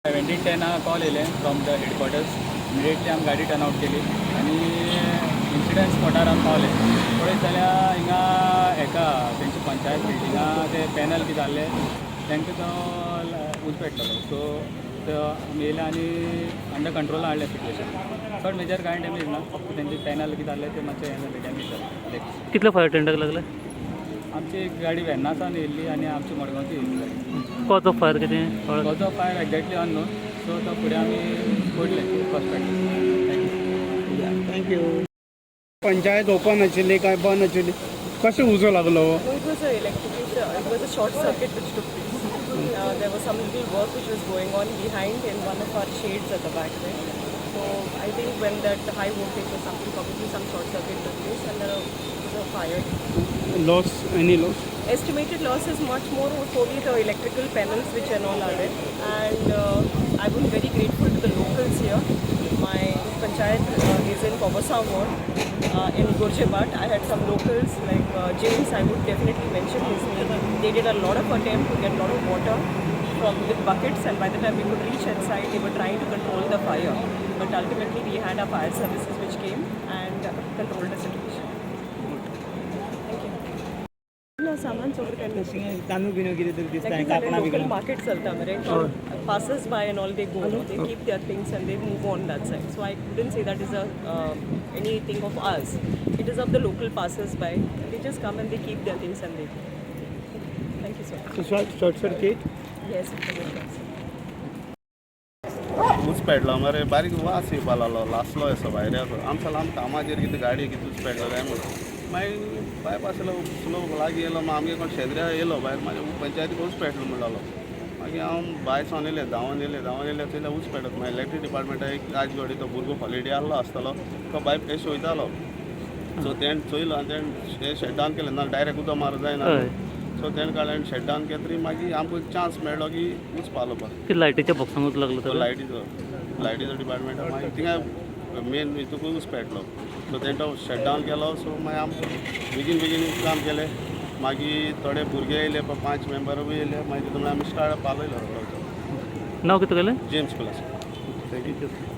17:10 call येयलें from the headquarters. Immediately आमी गाडी टर्न आवट केली आनी इन्सिडंट स्पॉटार आमी पावले. पळयत जाल्यार हिंगा हेका तेंची पंचायत बिल्डिंगा ते पॅनल कितें आहले तांकां तो उजो पेटलेलो. सो तो आमी येयले आनी अंडर कंट्रोला हाडलें सिट्युएशन. चड मेजर कांय डॅमेज ना, फक्त तेंचे पॅनल कितें आहले ते मातशें हें जालें, डॅमेज जालें. कितले फायर टेंडर लागले? आमची एक गाडी वेर्नासान येयल्ली आनी आमची मडगांवची येयल्ली गाडी. कॉज ऑफ फायर कितें कळ्ळें? Cause of fire exactly unknown, so तो फुडें आमी पडले first पेडले. Thank you. Thank you. Panchayat open आशिल्ली काय बंद आशिल्ली? कशें उजो लागलो? No, it was a electrical, it was a short circuit which took place. There was some little work which was going on behind in one of our shades at the back there. So I think when that high voltage or something, probably some short circuit took place and there was a fire. Loss, any loss? Estimated loss is much more only the electrical panels which and all are there. And I am very grateful to the locals here. My panchayat is in Kobasa ward in Gurjebat. I had some locals like James, I would definitely mention his name. They did a lot of attempt to get a lot of water from with buckets, and by the time we could reach inside, they were trying to control the fire. But ultimately we had our fire services which came and controlled the situation. Thank you. ना, सामान सगळें काडलें. तांदूळ बिनू कितें तरी दिसता. Like कापणां local बिकणां. Market चलता मरे, passers by and all, they go, no? They keep their things and they move on that side. So I wouldn't say that is a anything of ours. It is of the local passers by. They just come and they keep their things and they go. Thank you so much. Short circuit? Yes, it was a short circuit. ऊस पेटलो मरे, बारीक वास येवपा लागलो, लासलो असो भायर असो. आमचो लांब कामाचेर कितें गाडी कितें ऊस पेटलो काय म्हणून मागीर बायपास येयलो, स्लो लागीं येयलो. मागीर आमगे कोण शेजऱ्या येयलो भायर, मागीर पंचायतीक ऊस पेटलो म्हणलो. मागीर हांव भायर सावन येयलें, धांवन येयलें. धांवन येयलें चोयल्यार ऊस पेटत. मागीर इलेक्ट्रीक डिपार्टमेंटा एक आयज घडी तो भुरगो हॉलिडे आहलो आसतलो, तो भायर पेश वयतालो. सो तेणें चोयलो आनी तेणें हें शट डावन केलें ना, डायरेक्ट उदक मारूं जायना. सो तेणें काडलें आनी शट डावन केलें तरी मागीर आमकां एक चान्स मेळ्ळो की ऊस पालोवपाक. कितें, लायटीच्या बॉक्सांक लागलो तो तर? लायटीचो डिपार्टमेंट, मागीर थिंगा मेन हितूकूच ऊस पेटलो. सो तेणें तो शट डावन केलो. सो मागीर आमकां बेगीन बेगीन काम केलें. मागीर थोडे भुरगे येयले, पांच मेंबरूय येयले. मागीर तितून आमी स्टार्ट पालयलो रोकडो. नाव कितें तुगेलें? जेम्स कुलास. Thank you.